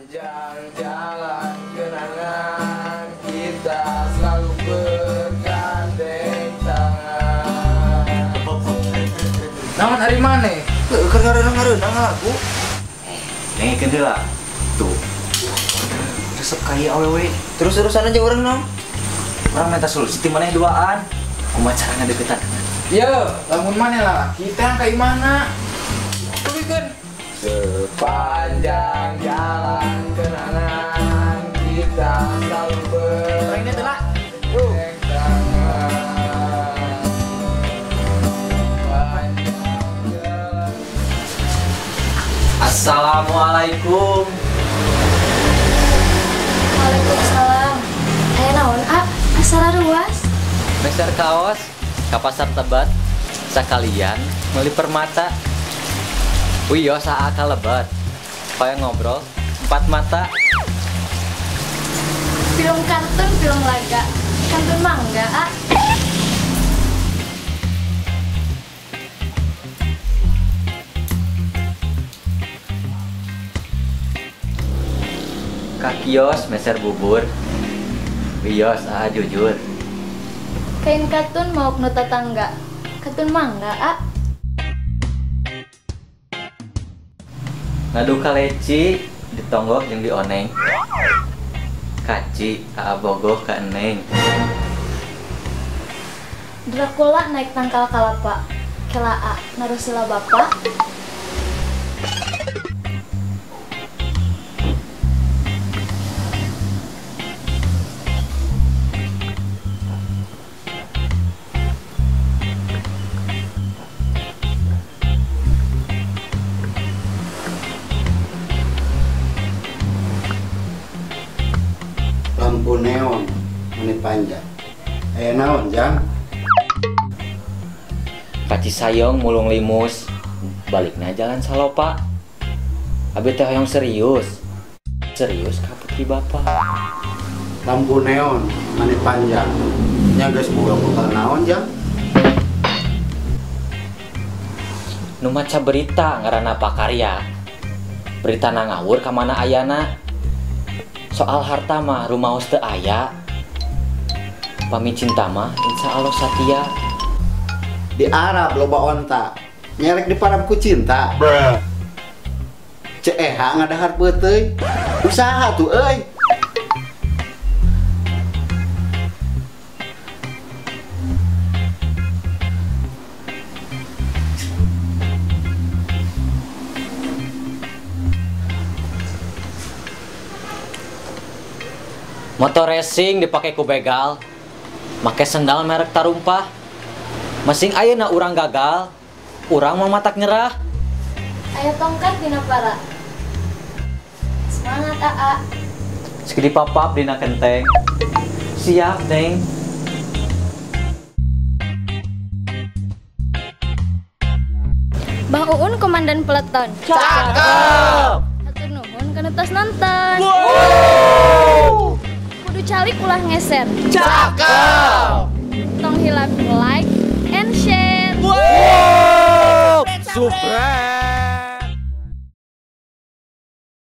Sepanjang jalan kenangan kita selalu bergandeng tangan. Naon ari maneh? Heuh, keur ngareunang-ngareunang lagu. Dengekeun heula. Tuh. Resep ka ieu awewe. Terus-terusan aja urang naon? Urang minta solusi ti maneh duaan. Kumaha cara ngadeukeutan? Yo, lamun maneh lalaki teh ka imahna. Tuluykeun. Sepanjang jalan kenangan kita selalu bergandeng tangan. Sepanjang jalan. Assalamualaikum. Waalaikumsalam. Aya naon, A? Asal ruas? Meser kaos ka pasar Tebet sakalian meuli permata. Wios aa kalebet. Hoyong ngobrol empat mata. Film kartun, film laga. Kantun mangga, A. Ka kios meser bubur. Wios aa jujur. Kain katun maok nu tatangga. Katun mangga, A. Ngadu kaleci ditonggok jeung dioneng. Kaci aa bogoh ka eneng. Dracula naik tangkal kalapa. Kela A narusila bapa. Lampu neon meni panjang. Aya naon, Jang? Ka Cisayong mulung limus, balikna jalan salopa. Abi teh hoyong serius. Serius ka putri bapa. Lampu neon meni panjang. Nya geus boga bekal naon, Jang? Nu maca berita ngaranna Pakarya. Berita na ngawur ka mana ayana. Soal harta mah rumaos teu aya. Pami cinta mah insya Allah satia. Di Arab loba onta, nyerek di parab ku cinta. Ceeha ngadahar peuteuy. Usaha tuh euy. Motor racing dipakai ku begal, make sendal merek tarumpah. Masing ayeuna urang gagal, urang mah matak nyerah. Aya tongkat dina para. Semangat, Aa. Segede papap dina kenteng. Siap, Neng. Bang Uun komandan peleton. Cakep. Hatur nuhun kana tos nonton. Wow. Kudu calik ulah ngeser. Cakep. Tong hilap like and share. Wow. Subscribe.